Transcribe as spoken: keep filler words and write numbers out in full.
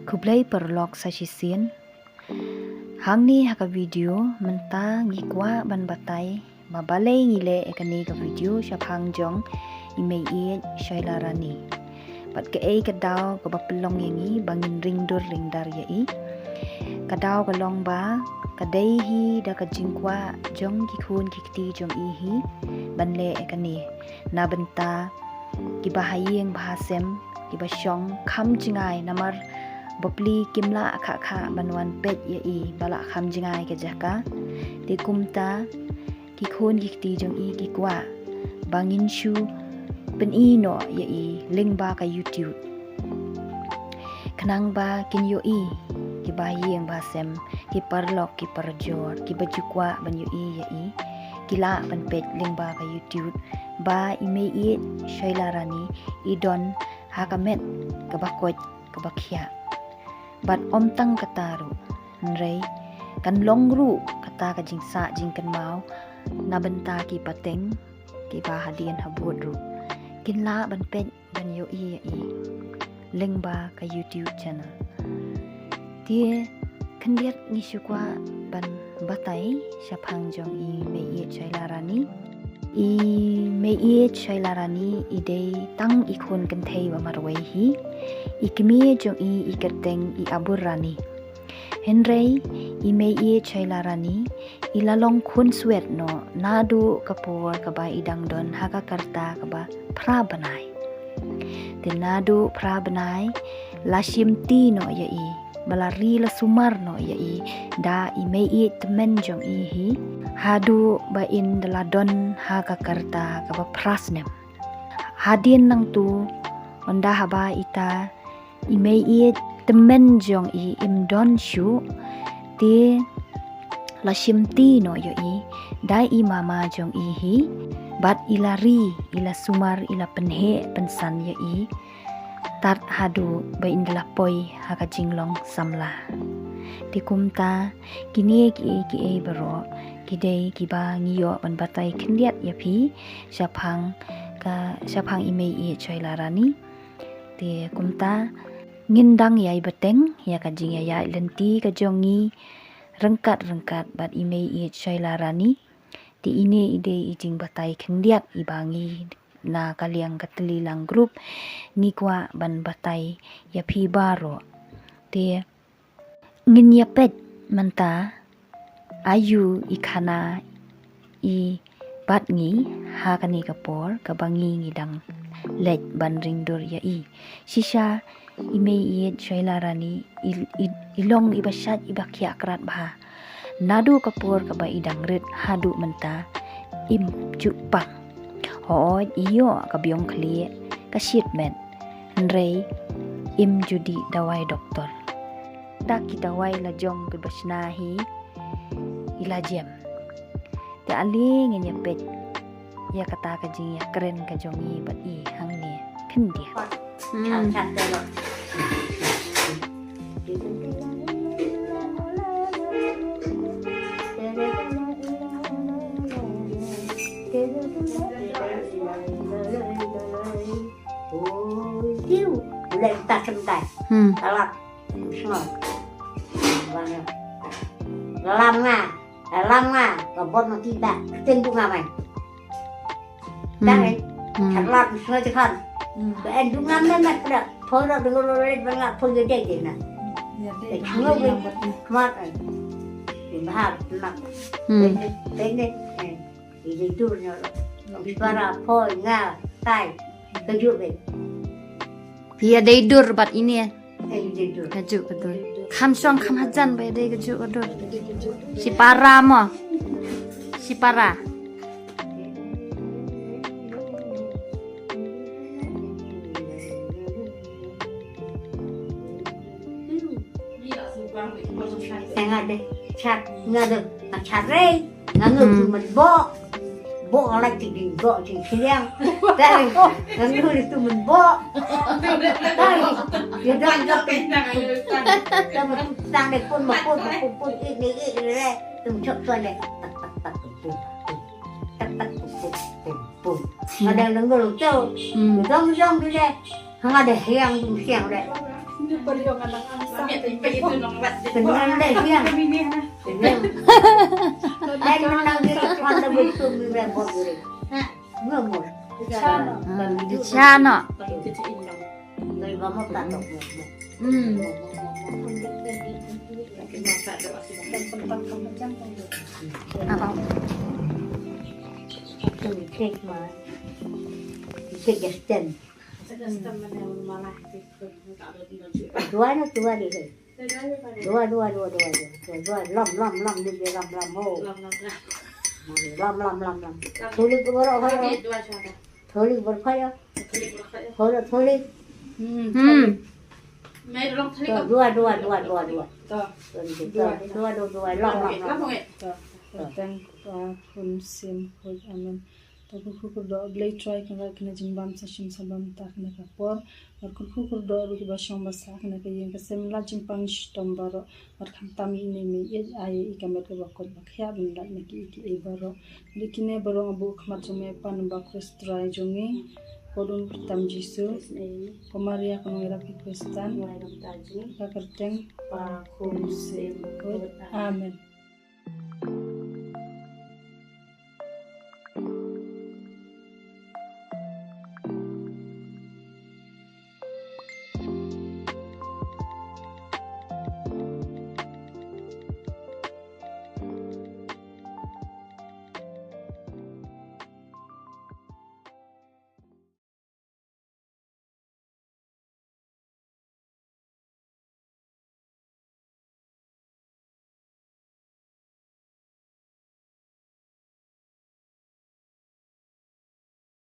Khublei paralok sa shisien. Hangne ha ka video mynta ngi kwah ban batai ba balei ngi leh ïa kane ka video shaphang jong i Mei Ïeit Shaila Rani. Bad kaei ka daw kaba pynlong ïa ngi ba ngin ring dur ring dar ïa i. Ka daw ka long ba ka dei hi da ka jingkwah jong ki khun ki kti jong i hi ban leh ïa kane. Na bynta kiba ha ïing ba ha sem, kiba shong kham jngai namar bapli kim lah kha kha ban wan peit ïa i ba la kham jngai ka jaka. Te kumta ki khun ki kti jong i ki kwah ba ngin shu pyni noh ïa i lyngba ka YouTube. Khnang ba kin ïohi kiba ha ïing ba ha sem, ki paralok ki parajor, kiba ju kwah ban ïohi ïa i, ki lah ban peit lyngba ka YouTube ba i Mei Ïeit Shaila Rani i don ha ka met kaba koit kaba khiah. Bad ym tang kata ruh, hynrei kan long ruh kata ka jingsah jingkynmaw na bynta ki pateng kiba hadien habud ruh kin lah ban peit ban ïohi ïa i lyngba ka YouTube channel. Te khyndiat ngi shu kwah ban batai shaphang jong i Mei Ïeit Shaila Rani. I Mei Ïeit Shaila Rani i dei tang i khun kynthei ba marwei hi. I kmie jong i i kyrteng i Abur Rani. Hynrei i Mei Ïeit Shaila Rani i la long khun swet noh naduh ka por kaba i dang don ha ka rta kaba phra bnai. Te naduh phra bnai la shimti noh ïa i, ba la ri la sumar noh ïa i da i Mei Ïeit tymmen jong i hi, haduh ba in da la don ha ka rta kaba phra snem. Hadien nangtu, ynda haba ita i Mei Ïeit tymmen jong i im don shuh, te la shimti noh ïa i da i mama jong i hi, bad i la ri, i la sumar, i la pynheh pynsan ïa i tad haduh ba in da la poi ha ka jinglong samla. Te kumta kine kiei kiei baroh ki dei kiba ngi ïoh ban batai khyndiat ïa phi shaphang ka, shaphang i Mei Ïeit Shaila Rani. Te kumta ngin dang ïai bteng ïa ka jingïaid lynti ka jong ngi ryngkat ryngkat bad i Mei Ïeit Shaila Rani. Te ine i dei i jingbatai khyndiat iba ngi na ka liang ka Tlilang Group ngi kwah ban batai ïa phi baroh. Te ngin ïa peit mynta aïu i khana i bad ngi ha kane ka por kaba ngi ngi dang leit ban ring dur ïa i. Shisha i Mei Ïeit Shaila Rani i, i, i long iba shait iba khiah krat bha. Naduh ka por kaba i dang rit haduh mynta im ju pang. Hooid i ïoh ka biang khlieh, ka shit met, hynrei im ju dih dawai doktor. Da ki dawai la jong kiba shna hi i la jem. Te ale ngin ïa peit ïa kata ka jingïakren ka jong i bad i hangne khyndiat. Hmm. Hmm. Lam nga, lam nga, ka bot ma ki ba, kteng du nga mai. Hmm. Tang eh, hmm, tang lam sngoi te khan. Hmm. Ba en du nga mai mat pda, pho ro du lo le ba nga pho ye dei dei na. Ya, dei. Eh, sngoi be, mat eh. Ba ha, mat. Hmm. Bende, bende, eh. Ide dur nyo. Para pho nga, tai. Ka ju be. Ïa dei dur bad ine. Ka ju ka dur. Kham shong kham hajan ba ïa dei ka ju ka dur. Shi para mo. Shi para. Nga de chat, nga de chat rei. Nga ngu tu men bo. Bo nga lai ti ding bo ti siang. Tang nga ngu tu men bo. Tang ye dang ka pin. Tang ma tu tang de pun ma pun ma pun pun ik ni ik ni re. Tu chok tuan de. Tak tak tak pun. Tak tak pun pun pun. Nga de ngu tu. Dong dong de. Nga de hiang siang de. Kenyang deh, kenyang. Kenyang. Dan menang dia, kan dah betul ni, repot dulu. Ngomong. Di sana. Dari kamu tak tahu. Hmm. Apa? Cake, ma. Cake Justin. Dua na, dua ni, eh. Dua, dua, dua, dua, dua. Dua, dua. Lam, lam, lam, ni dia lam, lam, oh. Lam, lam, lam. Lam, lam, lam, lam. Thuli ko boro, hoi. Thuli boro, hoi. Hoi, thuli. Hmm. Hmm. Dua, dua, dua, dua, dua. Dua, dua, dua, dua. Lam, lam, lam. Tang, uh, Khun, Sem, Khuid. Amen. To kyrkhu kyrdoh, Blei Trai Kynrad, kane jingbam sa shim sa bam ta kane ka por. Bad kyrkhu kyrdoh ruh kiba shong ba sah kane ka ïing ka sem, la jingpang shitom baroh. Bad khamtam ïa ine i mei ïeit, ai ïa i ka met kaba koit ba khiah ban lait na kiei kiei baroh. Dei kine baroh nga buh khmat jong me, Kpa, Nongbuh Khrist Trai jong ngi. Ko don kyrtam Jisu. Ko Maria ka nongïarap ki Khristan. Ka kyrteng Pa, Khun, Sem, Khuid. Amen.